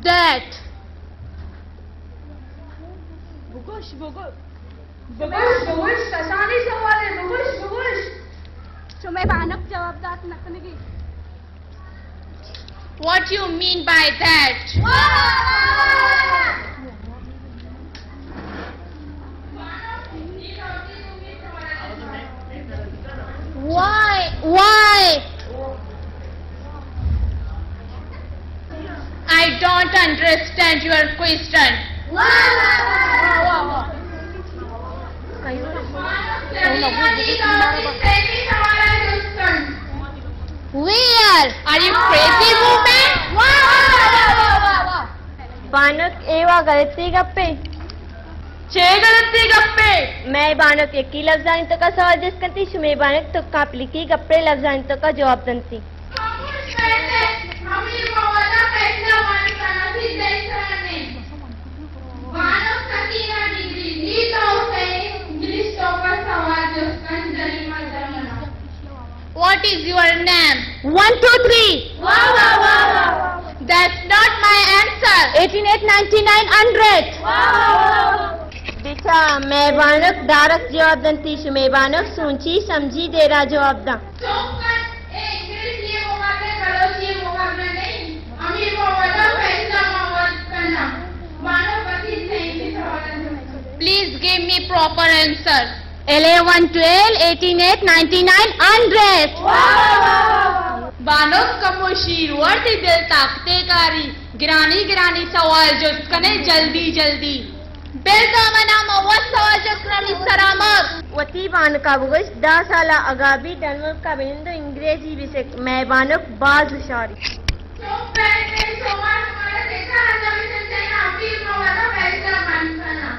That. بگوش، بگوش۔ بگوش، بگوش، کسانی سوالے، بگوش، بگوش۔ شمئے بانک جواب دات نہ کنگی۔ What you mean by that? Why? Why? I don't understand your question. Where? Are you crazy woman? بانک، اے وا غلطیں گپے۔ چے غلطیں گپے؟ مئے بانک یکیں لبزانی توکا سوال جست کنتی، شمئے بانک تکاں پلیکیں گپے لبزانی توکا جواب دنتی۔ What is your name? One, two, three. واہ، واہ، واہ، واہ۔ That's not my answer. Eighteen, eight, ninety nine, hundred. واہ، واہ، واہ، واہ۔ بچا، مئے بانک دارک جواب دنتی، شمئے بانک سوچی سمجھی دیرا جواب داں۔ چپ کر، اے انگریزی مقابلہ بلوچی مقابلہ نہیں۔ امیر محمد فیصلہ محمد کنا۔ بانک وکیل صحیح سے سوال۔ Please give me proper answer. Eleven, twelve, eighteen, eight, ninety nine, hundred. بانک کمو شیر ور، تئی دل طاقتے کاری، گرانی گرانی سوال جست کنے، جلدی جلدی۔ بل تو منا، من وت سوال جست کناں، منی سرا مر۔ وتی بانکا بگوش، دہ سالا اگاں بی ڈنمارکا بنند و انگریزی بسک، مئے بانک باز ہشاری۔ چپ بیت، شما شمارا چکار انجام دنت؟ امیر محمد فیصلہ محمد کنا۔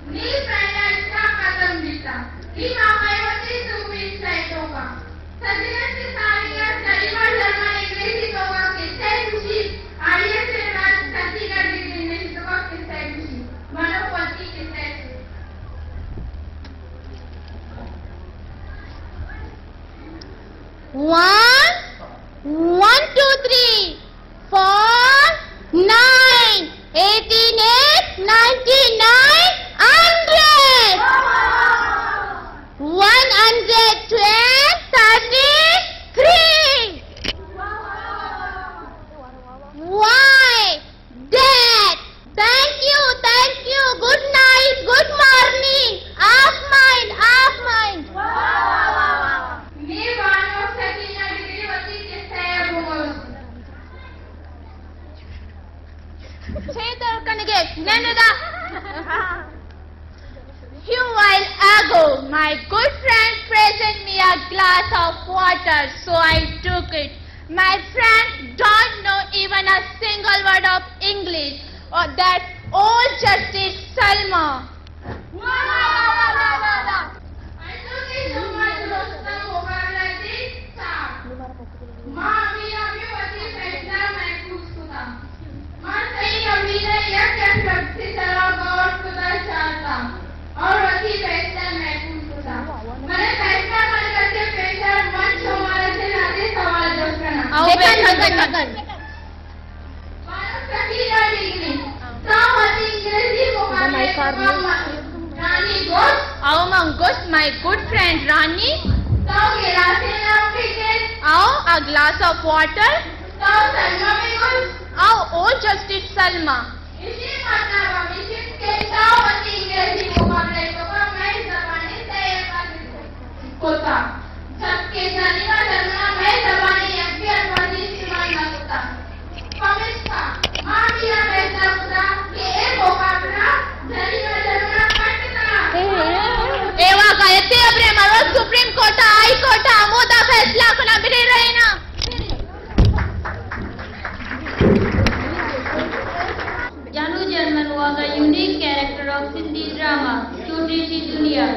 نی پہلا حصہ ختم بیتا۔ نی ما کئے وتی دومی حصہ ءِ توکا۔ سجنیں ساریاں سلیمہ شرما انگریزی توکا قصہ ءَ گوشی، آئی ءَ چہ بعد سچی گڈی انگریزی توکا قصہ ءَ گوشی۔ منو وتی قصہ ءَ۔ One, one, two, three. Four, nine, eighteen, eight, ninety nine, hundred. One hundred twelve, thirty three. Why? That. Thank you, thank you. Good night, good morning. Half mind, half mind. واہ، واہ، واہ، واہ۔ نی بانک سکینہ ڈگری وتی قصہ ءَ بگوش۔ چے دور کنگے؟ نند ادا۔ Few while ago, my good friend presented me a glass of water, so I took it. My friend don't know even a single word of English. Oh, that's old Justice Salma. واہ، واہ، واہ، واہ، واہ۔ انچو کہ شما درستاں مقابلہ ءَ دیست، ما ابی ابی وتی فیصلہ محفوظ کتا۔ ما صحیح امید ءَ یک یک لفظ ءِ سرا غور کتا چارتا اور وتی فیصلہ محفوظ کتا۔ من فیصلہ کنگ ءَ چہ پیسر من شمارا چہ لہتے سوال جست کناں۔ او بکن، بکن، بکن۔ بانک سکینہ ڈگری، تو وتی انگریزی مقابلہ ءِ توکا رانی گوشت۔ او من گوشت، my good friend Rani. تو گلاسے نام بگیت۔ او a glass of water. تو سلمہ بگوش۔ او او جسٹس سلمہ۔ ایشی مطلب ہمیش انت کہ تو وتی انگریزی مقابلہ ءِ توکا مئے زبان ءِ سئے الفاظ کتا۔ جبکہ سلیمہ شرما مئے زبان ءِ یک بھی الفاظے استعمال نہ کتا۔ پمیشکا ما بیا فیصلہ کتا کہ اے مقابلہ سلیمہ شرما پٹ کناں۔ اے واقعہ تے ابرے مرو سپریم کورٹ ءَ، ہائی کورٹ ءَ، ہمودا فیصلہ کناں، برے رہے نا۔ Janu Jharman was a unique character of Sindhi drama, Chhoti Si Duniya.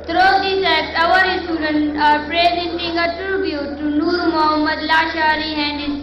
Through this act, our students are presenting a tribute to Noor Mohammad Lashari and his